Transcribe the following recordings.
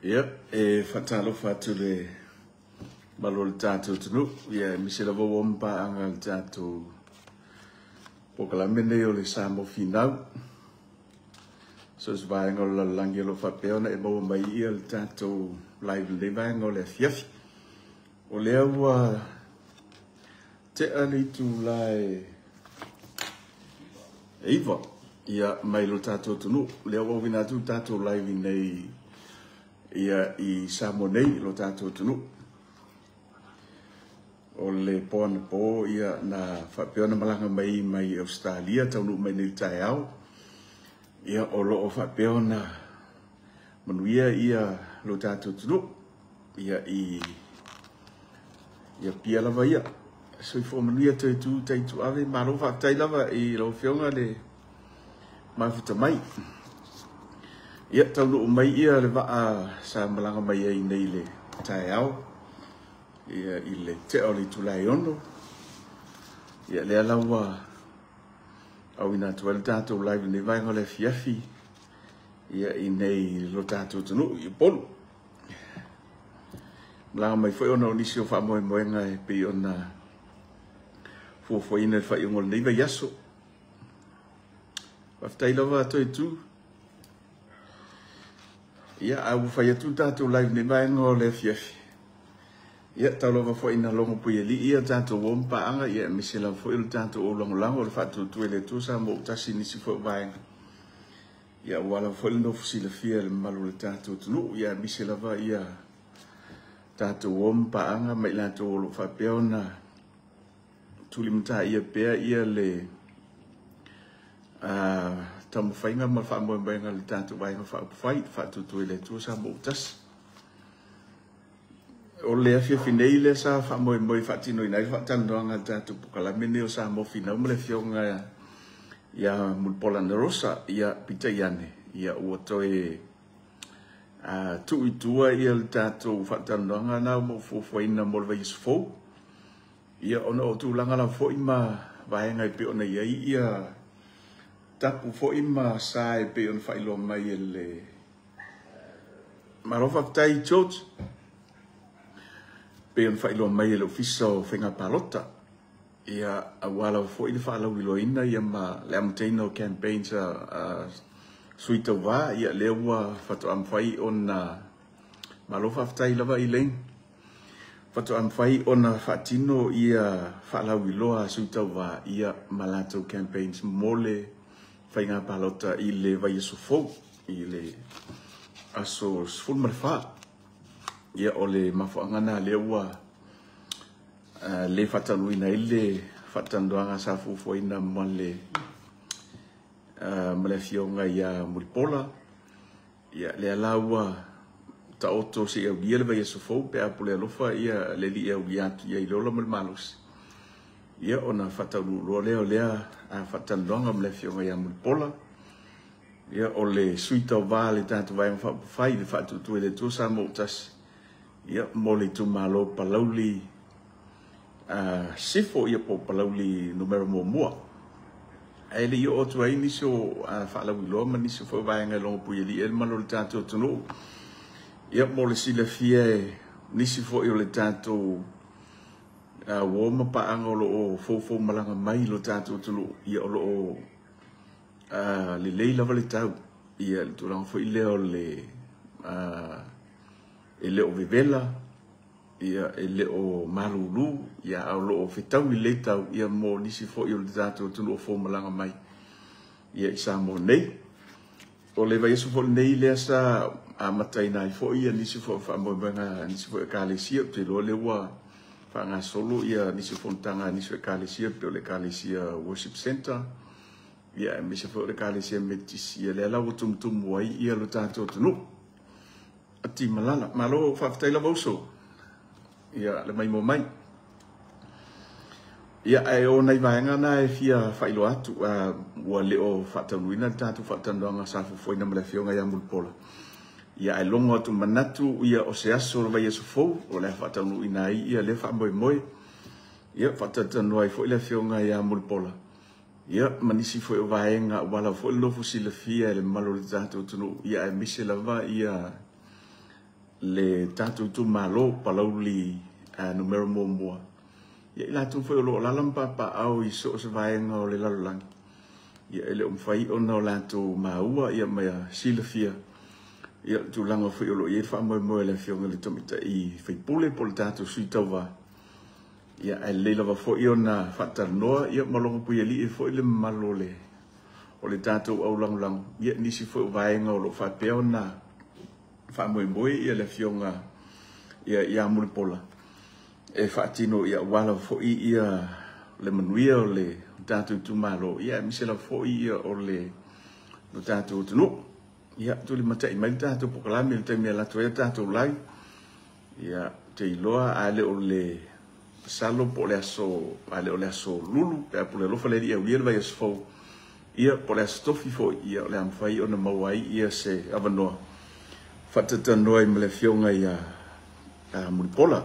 Ia, e faatalofa atu i le mamalu o le tatou atunuu, ia aemaise lava uo ma paaga i le tatou polokalame lenei o le Samoa Finau. So o se vaega o le lalolagi o lo o faapea ona e maua mai ia le tatou live i lenei vaega o le afiafi. O lea ua tea le itula e 9 ia mai lo tatou atunuu. O lea ua auina atu le tatou live nei ia i Samoa nei lo tatou atunuu. O le po anapo ia na faapea ona malaga mai mai Ausetalia taunuu mai nei i le taeao. Ia o lo o faapea ona manuia ia lo tatou atunuu ia i ia pia lava ia. Soifua manuia toe tu tai ave malo faafetai lava i lau Afioga le mafuta mai. Ia taunuu mai ia le vaa sa malaga mai ai nei le taeao ia i le tea o le itula e 6. Ia lea la ua auina atu ai le tatou live i lenei vaega o le afiafi ia i nei lo tatou atunuu i Upolu. Malaga mai foi ona o nisi o faamoemoega e pei ona fuafuaina i le faaiuga o lenei vaiaso. Faafetai lava toe tu. Ia, a ua fai atu le tatou live i lenei vaega o le afiafi. Ia, tau lava foi ina logo puialii ia tatou uo ma paaga, ia aemaise lava foi o le tatou aulagolago o le faatuatua i le Atua Samoa ua tasi i nisi foi o vaega. Ia, aua lava foi le nofo silafia e le mamalu o le tatou atunuu, ia aemaise lava ia tatou uo ma paaga ma i latou o lo o faapea ona tulimataia pea ia le taumafaiga ma le faamoemoega o le tatou Vaega Faaupufai, faatuatua i le Atua Samoa ua tasi. O le afiafi nei lea sa faamoemoe e faatinoina ai le faatalanoaga a le tatou polokalame lenei o Samoa Finau ma le Afioga ia Mulipola Anarosa. Ia, peitai ane, ia ua toe tuu i tua ia le tatou faatalanoaga na ua fuafuaina mo le vaiaso fou. Ia, ona o tulaga lava foi ma vaega e pei ona i ai ia tapu foi ma sa e pei ona faailoa mai e le Malo faafetai George. Pei ona faailoa mai e le Ofisa o Faiga Palota. Ia, aua lava foi le faalauiloaina ia ma le amataina o campaigns a sui tauva, ia lea ua faatoa mafai ona malo faafetai lava Elaine. Faatoa mafai ona faatino ia faalauiloa a sui tauva ia ma latou campaigns mo le faiga palota i le vaiaso fou i le aso 14. Ia, o le mafuaaga na lea ua le faataunuuina ai le faatalanoaga sa fuafuaina ma le Afioga ia Mulipola. Ia, lea la ua taoto se i aulia le vaiaso fou pe a pule alofa ia le alii e aulia atu i ai le ola ma le malosi. Ia, ona faataunuu loa lea o lea faatalanoaga ma le Afioga ia Mulipola. Ia, o le sui tauva le tatou Vaega Faaupufai le faatuatua i le Atua Samoa ua tasi, ia, mo le itumalo Palauli Sifo, ia po o Palauli numera 1. Ae le i oo atu ai nisi o faalauiloa ma nisi foi o vaega e logo puialii ai le mamalu o le tatou atunuu. Ia, mo le silafia e nisi foi o le tatou uo ma paaga o lo o foufou malaga mai i lo tatou atunuu, ia o lo o lelei lava le tau. Ia, le tulaga foi lea o le e le o vevela, ia e le o malulu, ia a o lo o fetaui lelei tau ia mo nisi foi o le tatou atunuu o fou malaga mai ia i Samoa nei. O le vaiaso foi lenei lea sa amataina ai foi ia nisi foi o faamoemoega nisi foi o ekalesia. Ou te iloa lea ua faagasolo ia nisi o fonotaga a nisi o ekalesia, pei o le ekalesia Worship Center, ia aemaise foi o le ekalesia Metotisi. Ia lea la ua tumutumu ai ia lo tatou atunuu. Ati malala. Malo faafetai lava uso. Ia le maimoa mai. Ia, ae o nai vaega na e fia faailoa atu, ua le o faataunuuina le tatou faatalanoaga sa fuafuaina ma le Afioga ia Mulipola. Ia, ae logo atu manatu ia o se aso o le vaiaso fou o le a faataunuuina ai ia lea faamoemoe. Ia, faatalatalanoa ai foi le Afioga ia Mulipola, ia, ma nisi foi o vaega aua lava foi le nofo silafia e le mamalu o le tatou atunuu, ia aemaise lava ia le tatou itumalo Palauli numera 1. Ia i latou foi o lo o alaala ma papaaao i so o se vaega o le lalolagi, ia e le o mafai ona o latou maua ia ma silafia ia le tulaga foi o lo o i ai le faamoemoe o le Afioga i le Tamaitai sui usufono po o le tatou sui tauva. Ia ae lelei lava foi ona faatalanoa ia ma logopuialii foi le mamalu o le tatou aulagolago ia nisi foi o vaega o lo o faapea ona faamoemoe ia le Afioga ia Mulipola e faatino ia aua lava foi ia le manuia o le tatou itumalo, ia aemaise lava foi ia o le tatou atunuu. Ia tulimatai mai le tatou polokalame i le taimi e alu atu ai le tatou live. Ia te iloa a le o le masalo po o le aso, a le o le aso Lulu pe a pule alofa le Alii e aulia le vaiaso fou, ia po o le aso Tofi foi, ia o le a mafai ona maua ai ia se avanoa faatatalanoa ai ma le Afioga ia Mulipola.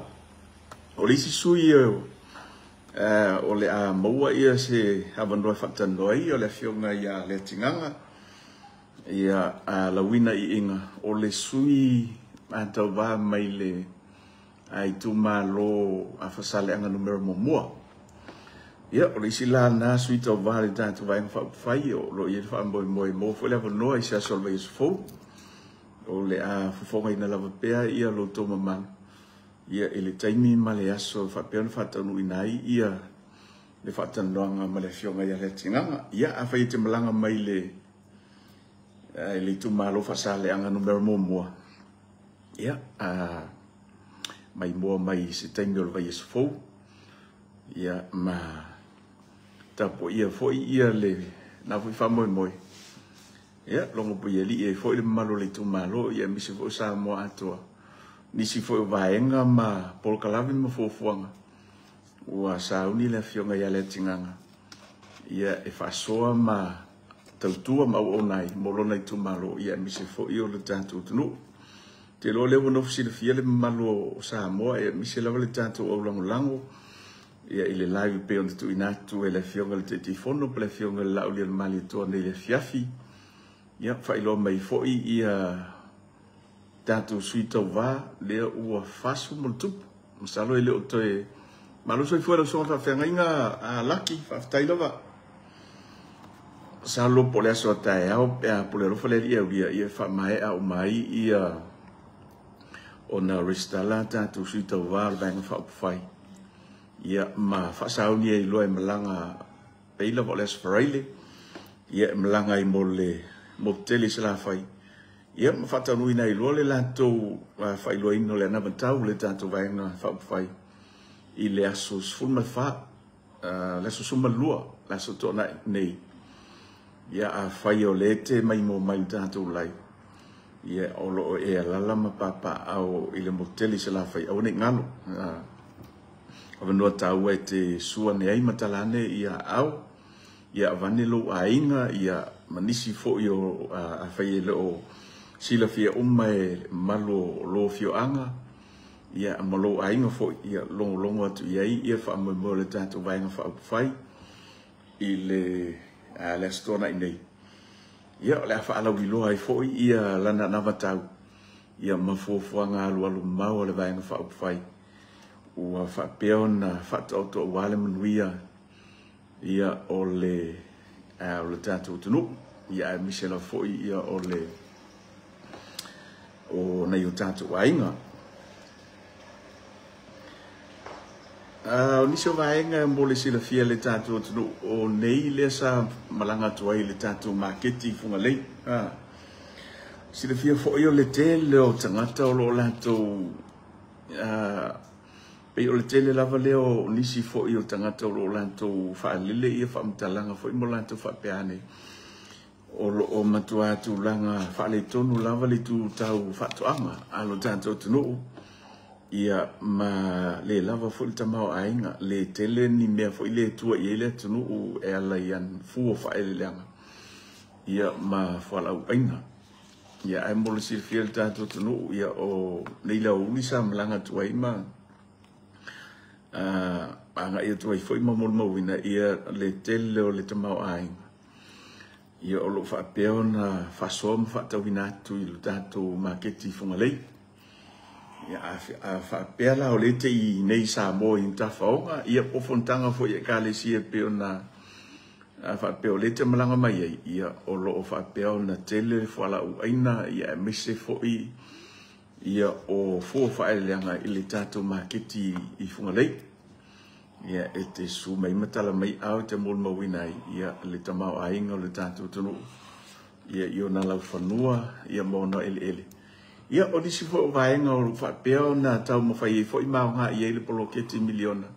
O le isi sui o le a maua ia se avanoa e faatalanoa ai o le Afioga ia Leatigaga ia Lauina Iiga, o le sui tauva mai le itumalo a Faasaleleaga numera 1. Ia o le isi la na sui tauva le tatou Vaega Faaupufai o lo o i ai le faamoemoe mo foi le avanoa i se aso o le vaiaso fou. O le a fofogaina lava pea ia lo outou mamalu ia i le taimi ma le aso faapea ona faataunuuina ai ia le faatalanoaga ma le Afioga ia Leatigaga. Ia afai e te malaga mai le itumalo Faasaleleaga numera 1, ia maimoa mai se taimi o le vaiaso fou, ia ma tapuaia foi ia le na foi faamoemoe. Ia logopuialii ai foi le mamalu o le itumalo, ia aemaise foi o Samoa atoa, nisi foi o vaega ma polokalame ma fuafuaga ua sauni le Afioga ia Leatigaga ia e faasoa ma tautua ma auauna ai mo lona itumalo, ia aemaise foi o le tatou atunuu. Te iloa o lea ua nofo silafia le mamalu o Samoa, ia aemaise lava le tatou aulagolago ia i le live pei ona tuuina atu e le Afioga i le Taitaifono po o le Afioga i le Laaulialemalietoa nei i le afiafi. Ia faailoa mai foi ia tatou sui tauva lea ua 40 ma le tupu. Masalo e le o toe malo soifua i lau susuga faafeagaiga a Laki, faafetai lava. Masalo po o le aso a taeao pe a pule alofa le Alii e aulia, ia faamaea uma ai ia ona resitala tatou sui tauva o le Vaega Faaupufai, ia ma faasauni ai loa e malaga pei lava o le aso Faraile, ia e malaga ai mo le motu tele i Salafai, ia ma faataunuuina ai loa le latou faailoaina o le anavatau o le tatou Vaega Faaupufai i le aso 14, le aso 12, le aso Toonai nei. Ia afai o le te maimoa mai le tatou live, ia o lo o e alaala ma papaao i le motu tele i Salafai, aua ne i galo. Avanoa taua e te sua ane ai ma tala ane ia au, ia avane lou aiga, ia ma nisi foi o afai e le o silafia uma e mamalu o lou afioaga, ia ma lou aiga foi, ia logologo atu i ai ia faamoemoe o le tatou Vaega Faaupufai i le aso Toonai nei. Ia o le a faalauiloa ai foi ia lana anavatau ia ma fuafuaga alualu mamao o le Vaega Faaupufai ua faapea ona faataoto aua le manuia ia o le tatou atunuu, ia aemaise lava foi ia o le o nai o tatou aiga. O nisi o vaega mo le silafia le tatou atunuu, o nei lea sa malaga atu ai le tatou maketi i Fugalei. Silafia foi o le tele o tagata o lo o latou pei o le tele lava lea o nisi foi o tagata o lo o latou faalele ia faamatalaga foi mo latou faapea ane, o lo o matua tulaga faaletonu lava le itu tau faatoaga a lo tatou atunuu, ia ma le lava foi le tamaoaiga, le tele ni mea foi le tua i ai le atunuu e ala i ana fua faaeleeleaga, ia ma fualaau aina. Ia ae mo le silafia le tatou atunuu, ia o nei le aoauli sa malaga atu ai ma agai atu ai foi ma molimauina ia le tele o le tamaoaiga, ia o lo o faapea ona faasoa ma faatauina atu i le tatou maketi i Fugalei. Ia, a faapea la o lea e te i inei i Samoa i ni tafaoga, ia po o fonotaga foi a Ekalesia e pei ona faapea o lea e te malaga mai ai, ia o lo o faapea ona tele le fualaau aina, ia aemaise foi ia o fua o faaeleeleaga i le tatou maketi i Fugalei. Ia e te susu mai ma tala mai aao e te molimauina ai ia le tamaoaiga o le tatou atunuu ia i ona laufanua ia ma ona eleele. Ia o nisi foi o vaega o lo o faapea ona taumafai ai foi ma aoga i ai le poloketi miliona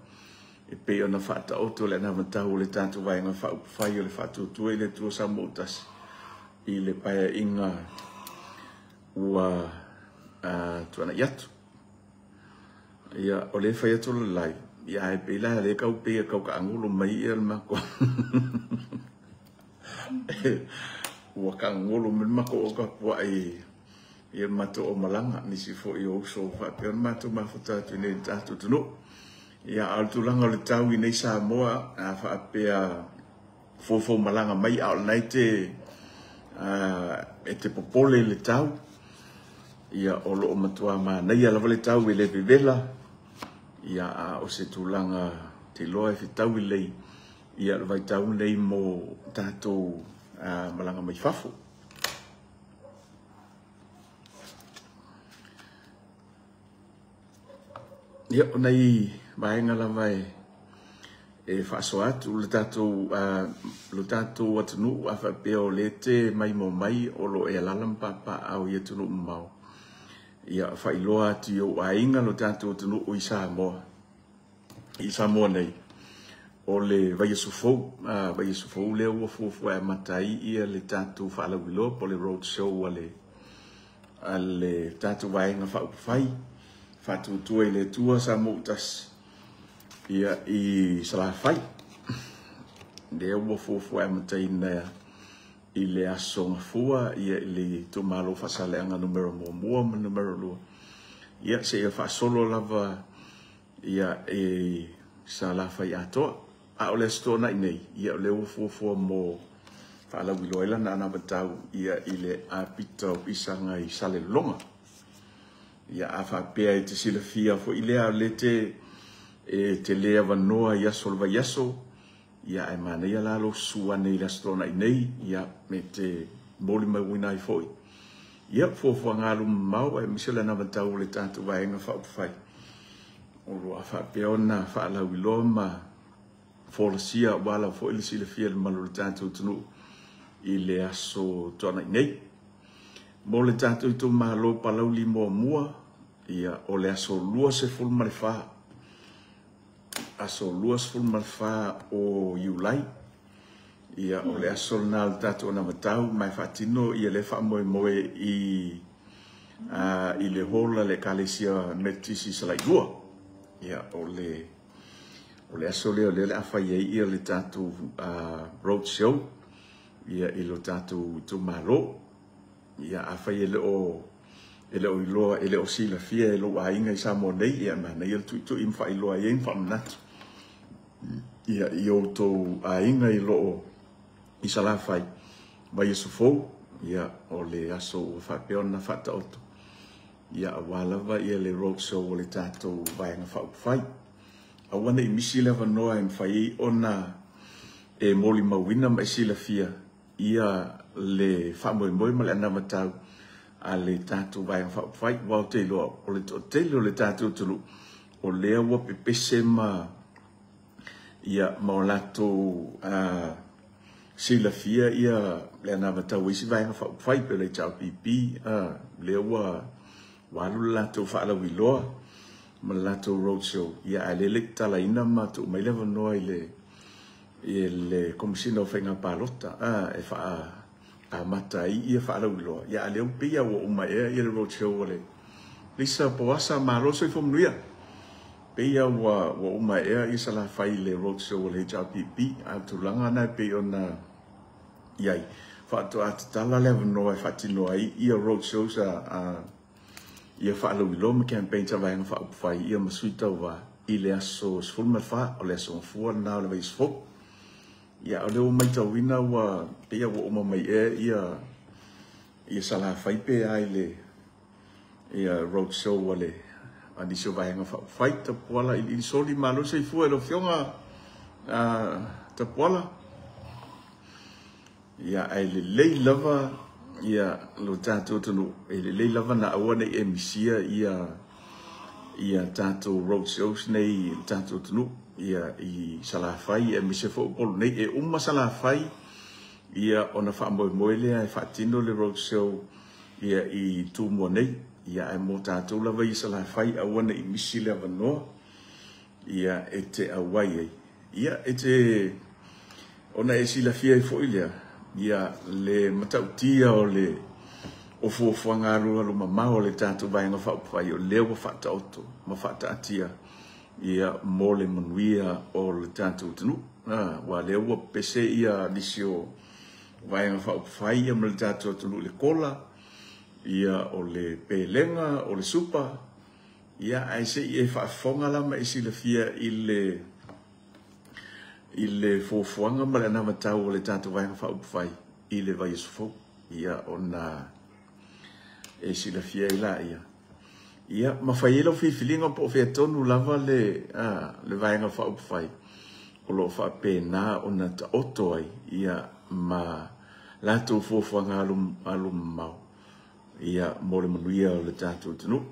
e pei ona faataoto i le anavatau o le tatou Vaega Faaupufai o le Faatuatua i le Atua Samoa ua Tasi i le Paeaiga ua tuanai atu. Ia, o lea e fai atu le live, ia ae pei la lea kau pei e kau kaangulo mai ia le makou. Ua kaangulo mai le makou o kapua'i i le matou aumalaga, nisi foi o uso ua faapea ona matou mafuta atu i inei i le tatou atunuu. Ia, a o le tulaga o le tau i inei Samoa, a faapea foufou malaga mai a o lena e te popole i le tau, ia o lo o matua manaia lava le tau e le vevela, ia a o se tulaga te iloa e fetaui lelei ia le vaitau lenei mo tatou malaga mai fafo. Ia, o nai vaega lava e faasoa atu le tatou lo tatou atunuu a faapea o lea e te maimoa mai o lo o e alaala ma papaaao i atunuu mamao, ia faailoa atu i ou aiga lo tatou atunuu i Samoa, i Samoa nei, o le vaiaso fou, vaiaso fou lea ua fuafua e amata ai ia le tatou faalauiloa po o le road show a le tatou Vaega Faaupufai Faatuatua i le Atua Samoa ua Tasi ia i Salafai. Lea ua fuafua e amataina i le aso Gafua ia i le itumalo Faasaleleaga numera 1 ma numera 2, ia seia faasolo lava ia i Salafai atoa. A o le Aso Toonai nei, ia o lea ua fuafua mo faalauiloa ai lana anavatau ia i le apita o Pisaga i Salelologa. Ia a faapea e te silafia foi lea o lea te e te le avanoa i aso o le vaiaso, ia ae manaia la lou susu ane i le Aso Toonai nei, ia me te molimauina ai foi ia fuafuaga alumamao aemaise o le anavatau o le tatou Vaega Faaupufai o lo o faapea ona faalauiloa ma folasia aua lava foi le silafia e le mamalu o le tatou atunuu i le Aso Toonai nei. Mo le tatou itumalo Palauli muamua, ia o le aso 24, aso 24 o Iulai, ia o le aso lena o le tatou anavatau ma e faatino ia lea faamoemoe i le hall a le Ekalesia Metotisi i Salailua. Ia o le aso lea o lea o le a fai ai ia le tatou road show ia i lo tatou itumalo. Ia afai e le o iloa, e le o silafia e lou aiga i Samoa nei, ia manaia le tuitui ma faailoa ai ma faamanatu ia i outou aiga i loo i Salafai vaiaso fou, ia o le aso ua faapea ona faataoto ia aua lava ia le road show o le tatou Vaega Faaupufai. Aua ne i misi le avanoa e mafai ai ona e molimauina ma e silafia ia le faamoemoe ma le anavatau a le tatou Vaega Faaupufai. Aua ou te iloa o le toatele o le tatou atunuu o lea ua pepese ma ia ma o latou silafia ia le anavatau a isi Vaega Faaupufai pei o le HRPP, lea ua alu le latou faalauiloa ma le latou road show, ia ae lea e le i tatalaina ma tuu mai le avanoa i le Komesina o Faiga Palota e faaamata ai ia faalauiloa. Ia a lea ua pei ua uma ea ia le road show a le Lisa Poasa, malo soifua manuia. Pei ua uma ea ia Salafai i le road show a le HRPP, a o le tulaga na e pei ona i ai faatoa tatala le avanoa e faatino ai ia road shows a ia faalauiloa ma campaigns a Vaega Faaupufai ia ma sui tauva i le aso 14, o le aso Gafua lena o le vaiaso fou. Ia o lea ua matauina ua pei ua uma mai ea ia Salafai pe a i le ia road show a le a nisi o Vaega Faaupufai, Tapuala Iliili Soli. Malo le soifua i lau Afioga Tapuala. Ia, ae lelei lava ia lo tatou atunuu, e lelei lava na aua ne i e misia ia tatou road shows nei i le tatou atunuu, ia i Salafai aemaise foi Upolu nei. E uma Salafai, ia ona faamoemoe lea e faatino le road show ia i Tumua nei. Ia ae mo tatou lava i Salafai, aua ne i misi le avanoa ia e te auai ai. Ia e te ona e silafia ai foi lea ia le matautia o le o fuafuaga alualu mamao o le tatou Vaega Faaupufai, o lea ua faataoto ma faataatia ia mo le manuia o le tatou atunuu. Aua lea ua pese ia nisi o Vaega Faaupufai ia ma le tatou atunuu i le kola, ia o le pelega, o le supa, ia ae se i e faafofoga la ma e silafia i le fuafuaga ma le anavatau o le tatou Vaega Faaupufai i le vaiaso fou, ia ona e silafia ai laia, ia ma fai ai lau filifiliga po o fea tonu lava le Vaega Faaupufai o lo o faapena ona taoto ai ia ma latou fuafuaga alumamao ia mo le manuia o le tatou atunuu.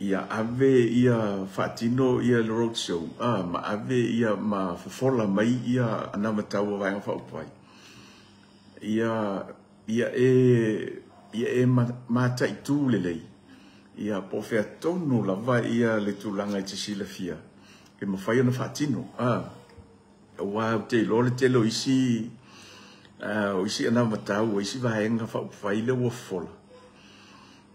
Ia ave ia faatino ia le road show, ma ave ia ma fofola mai ia anavatau o Vaega Faaupufai, ia e mataitu lelei ia po o fea tonu lava ia le tulaga e te silafia e mafai ona faatino. Aua ou te iloa le tele o isi anavatau o isi Vaega Faaupufai lea ua fofola,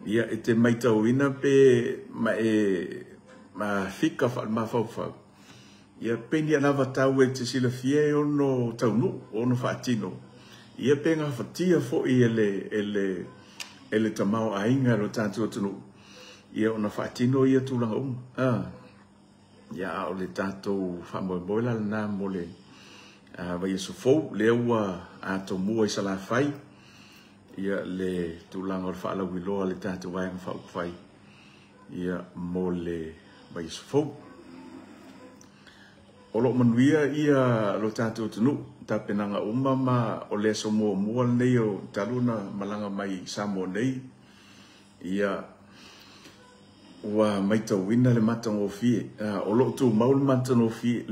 ia e te maitauina pe ma e fika faalemafaufau, ia pe ni anavatau e te silafia e ono taunuu, ono faatino, ia pe gafatia foi e le tamaoaiga o le tatou atunuu, ia ona faatino ia tulaga uma. Ia a o le tatou faamoemoe la lena mo le vaiaso fou, lea ua atomua i Salafai ia le tulaga o le faalauiloa a le tatou Vaega Faaupufai ia mo le vaiaso fou. O lo o manuia ia lo tatou atunuu, tapenaga uma ma o le aso muamua lenei o talu ona malaga mai i Samoa nei, ia ua maitauina le matagofie. O lo o tumau le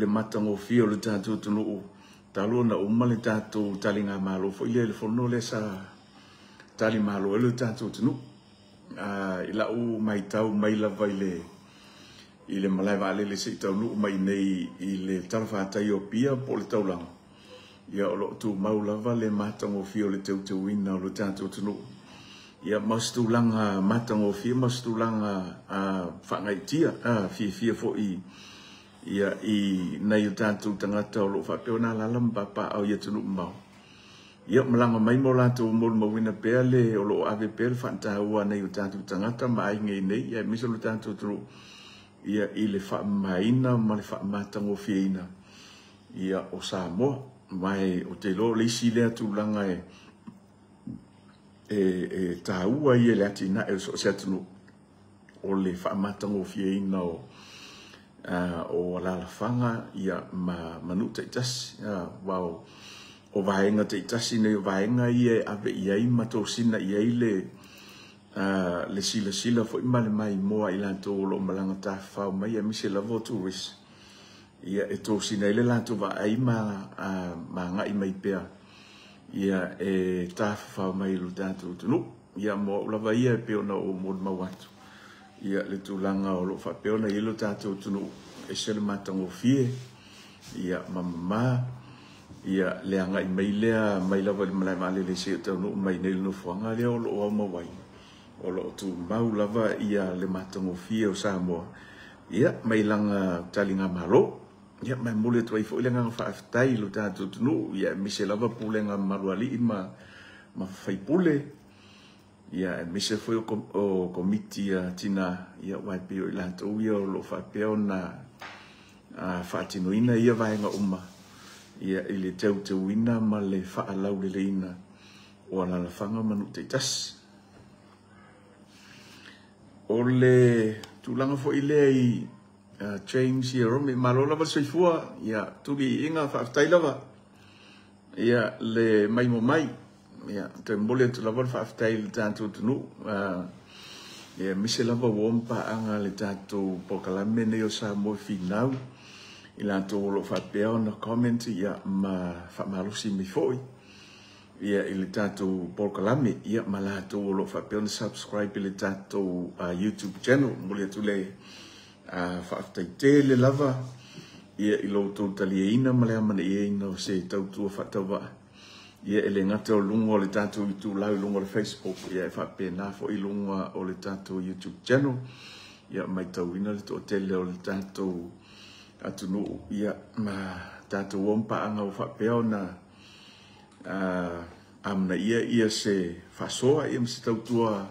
matagofie o le tatou atunuu talu ona uma le tatou taligamalo foi lea i le fono lea sa talimalo ai le tatou atunuu. I lau maitau mai lava i le malae vaalele se i taunuu mai nei i le talafatai o Apia po o le taulaga, ia o lo o tumau lava le matagofie o le teuteuina o le tatou atunuu, ia ma se tulaga matagofie ma se tulaga faagaeetia, fiafia foi ia i nai o tatou tagata o lo o faapea ona alaala ma papaaao i atunuu mamao. Ia malaga mai ma o latou molimauina pea le o lo o ave pea le faataua a nai o tatou tagata ma aiga i nei, aemaise o le tatou atunuu, ia i le faamamaina ma le faamatagofieina ia o Samoa. Ma ou te iloa o le isi lea tulaga e taua ia le atinae o so o se atunuu, o le faamatagofieina o alaalafaga ia ma nuu taitasi. Aua o vaega taitasi nei, o vaega ia e ave i ai ma tosina i ai le silasila foi ma le maimoa i latou o lo o malaga tafafao mai, aemaise lava o tourist, ia e tosina ai le latou vaai ma agai mai pea ia e tafafao mai i lo tatou atunuu. Ia mo au lava ia e pei ona ou molimau atu ia le tulaga o lo o faapea ona i ai lo tatou atunuu, ese le matagofie ia ma mama ia le agai mai lea mai lava i le malae vaalele se i taunuu mai nei i le nofoaga lea o lo o aumau ai, o lo o tumau lava ia le matagofie o Samoa ia mai lana taligamalo. Ia ma e momoli atu ai foi le agaga faafetai i lo tatou atunuu, ia aemaise lava pulega mamalu a alii ma faipule, ia aemaise foi o komiti a tina, ia aua e pei o i latou ia o lo o faapea ona faatinoina ia vaega uma ia i le teuteuina ma le faalauleleiina o alaalafaga ma nuu taitasi. O le tulaga foi lea i James Ierome, malo lava le soifua, ia tuliiiga faafetai lava. Ia le maimo mai, ia toe momoli atu lava le faafetai i le tatou atunuu. Ia aemaise lava uo ma paaga i le tatou polokalame lenei o Samoa e Finau, i latou o lo o faapea ona comment ia ma faamalosi mai foi ia i le tatou polokalame, ia ma latou o lo o faapea ona subscribe i le tatou YouTube channel. Momoli atu le faafetai tele lava ia i lo outou taliaina ma le amanaiaina o se tautua faatauvaa. Ia e le gata o luga o le tatou itulau i luga o le Facebook, ia e faapena foi i luga o le tatou YouTube channel. Ia matauina le toatele o le tatou atunuu, ia ma tatou uo ma paaga ua faapea ona amanaia ia se faasoa ia ma se tautua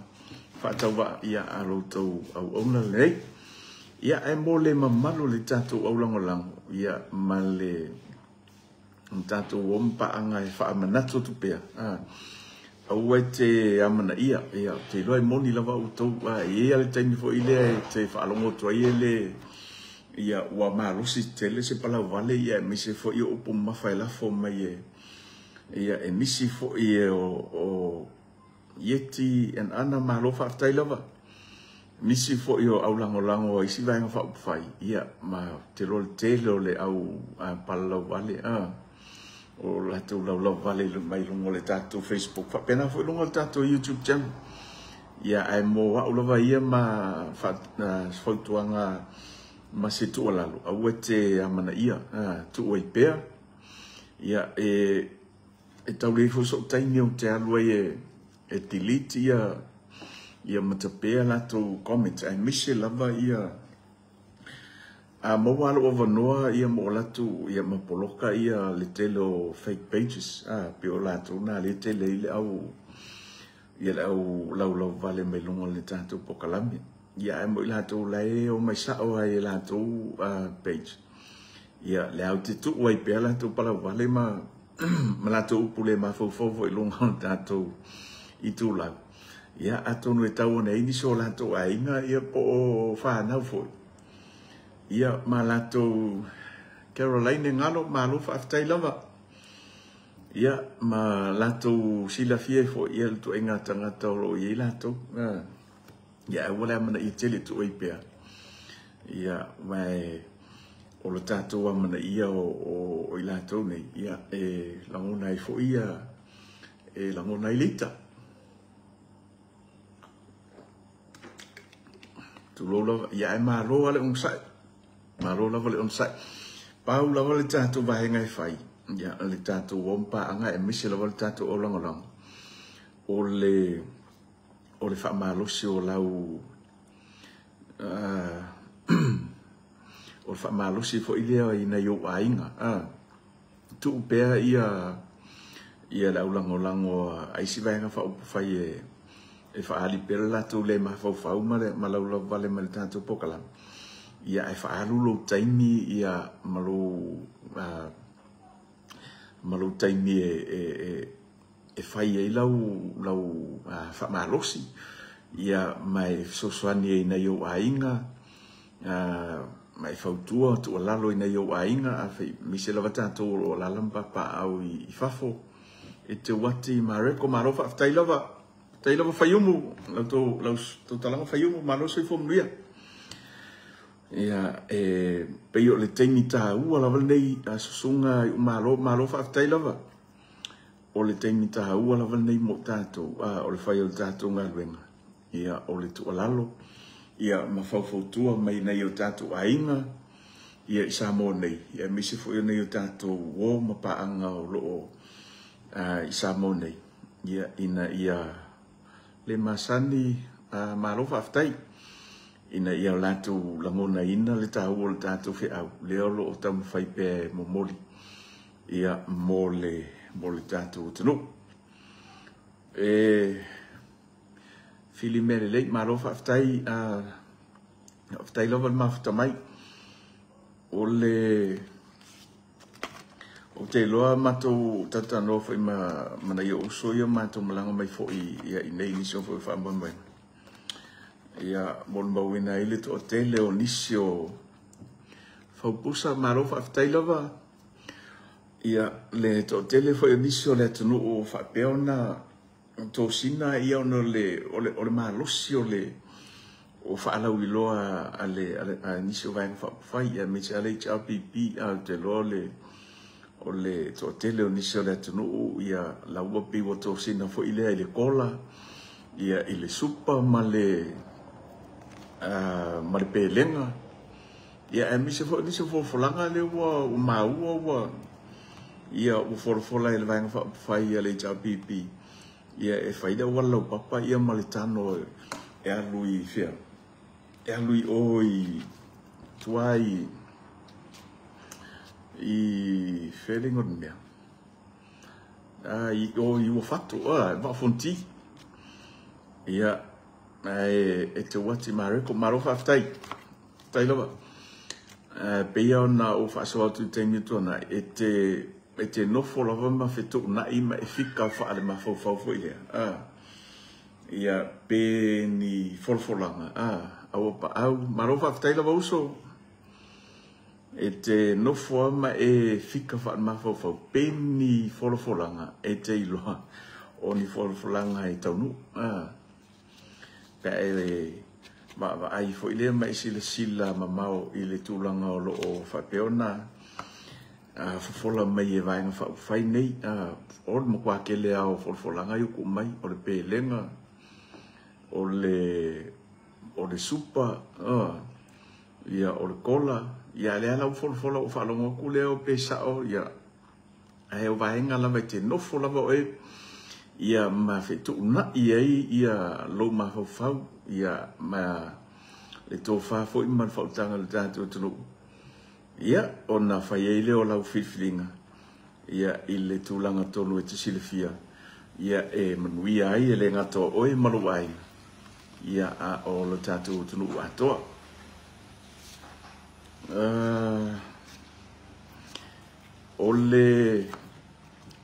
faatauvaa ia a lo outou auauna lenei. Ia ae mo le mamalu o le tatou aulagolago ia ma le tatou uo ma paaga e faamanatu atu pea, aua e te amanaia, ia ou te iloa e moni lava outou, e i ai lava le taimi foi lea e te faalogo atu ai e le ia ua malosi tele se palauvale, ia aemaise foi o upu mamafa e lafo mai e ia e nisi foi e o Ieti and Ana, malo faafetai lava. Nisi foi o aulagolago a isi vaega faaupufai, ia ma te iloa le tele o le au palalauvale, o latou laulauvale mai luga o le tatou Facebook, faapena foi luga o le tatou YouTube channel. Ia ae mo au lava ia ma fautuaga ma se tuualalo, aua e te amanaia, tuu ai pea. Ia e tau le ifo sou taimi ou te alu ai e delete ia matapea latou comments, aemaise lava ia a maua lou avanoa ia mo latou ia ma poloka ia le tele o fake pages, pe o latou na le tele ai le au ia le au laulauvale mai luga o le tatou polokalame. Ia ae mo i latou la e o mai sao ai e latou page, ia le au te tuu ai pea latou palauvale ma latou upu le mafaufau foi i luga o le tatou itulau. Ia atonu e tau ona ai nisi o latou aiga ia po o whanau foi. Ia ma latou Caroline Ngalo, malo faafetai lava. Ia ma latou silafia foi ia le tuaiga tagata o lo o i ai latou. Ia aua le amanaia tele tuu ai pea. Ia ma o le tatou amanaia o i latou nei, ia e lagona ai foi ia, e lagona ai le ita. Tulou lava, ia ae malo lava le onosai. Malo lava le onosai. Pau lava le tatou vaega e fai, ia le tatou uo ma paaga aemaise lava le tatou aulagolago, o le faamalosi o lau o le faamalosi foi lea i nai ou aiga. Tuu pea ia le aulagolago a isi vaega faaupufai e faaali pea le latou le mafaufau ma laulauvale ma le tatou polokalame. Ia ae faaalu lou taimi ia ma lou taimi e fai ai lau faamalosi, ia ma e fesoasoani ai i nai ou aiga, ma e fautua tuualalo i nai ou aiga, aemaise lava tatou o lo o alaala ma papaaao i fafo. E te uati Mareko, malo faafetai lava. Faafetai lava Faiumu, lau tautalaga Faiumu, malo soifua manuia. Ia e pei o le taimi taua lava lenei susuga i malo, malo faafetai lava. O le taimi taua lava lenei mo tatou, o le fai o le tatou galuega. Ia o le tuualalo, ia ma faufautua mai nai o tatou aiga, ia i Samoa nei, ia aemaise foi o nai o tatou uo ma paaga o lo o i Samoa nei, ia ina ia le masani, malo faafetai, ina ia latou lagonaina le taua o le tatou feau, lea o lo o taumafai pea e momoli, ia mo le tatou atunuu. E fili mea lelei, malo faafetai, faafetai lava le mafuta mai. O le ou te iloa matou tatanoa foi ma nai ou uso ia matou malaga mai foi ia i nei nisi o foi faamoemoega. Ia molimauina ai le toatele o nisi o faupusa, malo faafetai lava. Ia le toatele foi o nisi o le atunuu o faapea ona tosina ia ona o le malosi o le o faalauiloa a le nisi o Vaega Faaupufai, aemaise lava le HRPP, ae ou te iloa o le toatele o nisi o le atunuu ia la ua pei ua tosina foi lea i le kola, ia i le supa ma le pelega, ia aemaise foi o nisi o folafolaga lea ua maua ua ia ua folafola e le Vaega Faaupufai a le HRPP, ia e fai le auala laupapa ia ma le tano e alu i fea, e alu i o i tua i fea le igoa o le mea, i o i Uafato, Vaa o Fonoti. Ia, ae e te uati Mareko, malo faafetai, faafetai lava. Pei ona ou faasoa atu i le taimi ua tuanai, e te nofo lava ma fetuunai ma e fika faale-mafaufau foi lea. Ia, pe ni folafolaga, aua paau, malo faafetai lava uso. E te nofo lava ma e fika faale-mafaufau, pe ni folafolaga, e te iloa o ni folafolaga e taunuu. Pe a e vaavaai foi lea ma e silasila mamao i le tulaga o lo o faapea ona fofola mai e Vaega Faaupufai nei, o le matua tele lava o folafolaga ia ua tuu mai, o le pelega, o le supa, ia o le kola, ia lea la ua folafola ua faalogo atu lea pe sao, ia ae o vaega lava e te nofo lava oe ia ma fetuunai ai ia lou mafaufau, ia ma le tofa foi ma le faautaga i le tatou atunuu, ia ona fai ai lea o lau filifiliga ia i le tulaga tonu e te silafia, ia e manuia ai e le gata o oe ma lou aiga, ia a o le tatou atunuu atoa. O le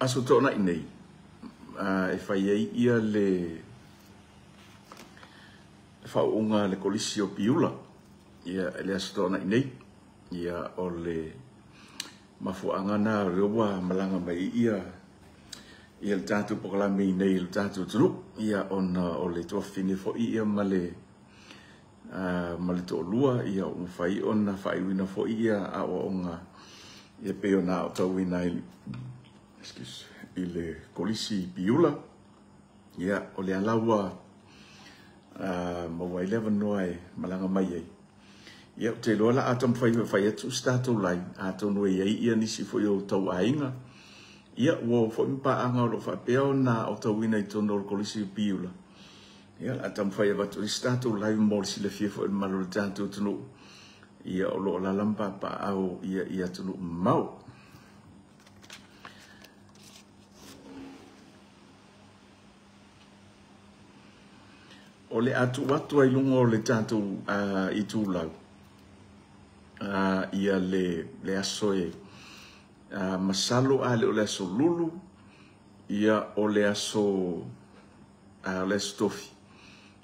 Aso Toonai nei, e fai ai ia le faauuga a le Kolisi o Piula, ia le Aso Toonai nei, ia o le mafuaaga na o lea ua malaga mai ia le tatou polokalame i nei i le tatou atunuu, ia ona o le tuafafine foi ia ma le toalua, ia ua mafai ona faaiuina foi ia aoaoga ia pei ona aotauina ai i le Kolisi Piula. Ia o lea la ua maua ai le avanoa e malaga mai ai. Ia ou te iloa la a taumafai e fai atu se tatou live, atonu e i ai ia nisi foi o tauaiga, ia ua oo foi ma paaga o lo o faapea ona aotauina i totonu o le Kolisi Piula. Ia o le a taumafai e avatu ai se tatou live mo le silafia foi e le mamalu o le tatou atunuu, ia o lo o alaala ma papaaao ia i atunuu mamao. O le a tuu atu ai i luga o le tatou itulau ia le aso e masalo a le o le aso Lulu, ia o le aso Tofi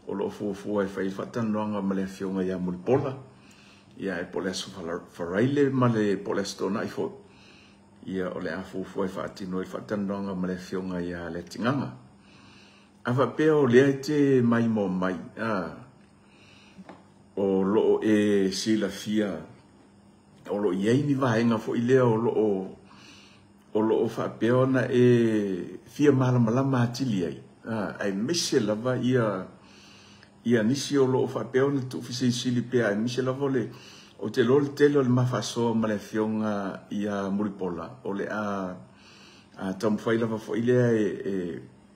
o lo o fuafua e fai faatalanoaga ma le afioga ia Mulipola, ia e po o le aso Faraile ma le po o le aso Toonai foi, ia o le a fuafua e faatino ai faatalanoaga ma le afioga ia Leatigaga. A faapea o lea e te maimoa mai, o lo o e silafia, o lo o i ai ni vaega foi lea o lo o faapea ona e fia malamalama atili ai, aemaise lava ia nisi o lo o faapea ona tuufesilisili pea, aemaise lava o te iloa le tele o le mafaasoa ma le afioga ia Mulipola, o le a taumafai lava foi lea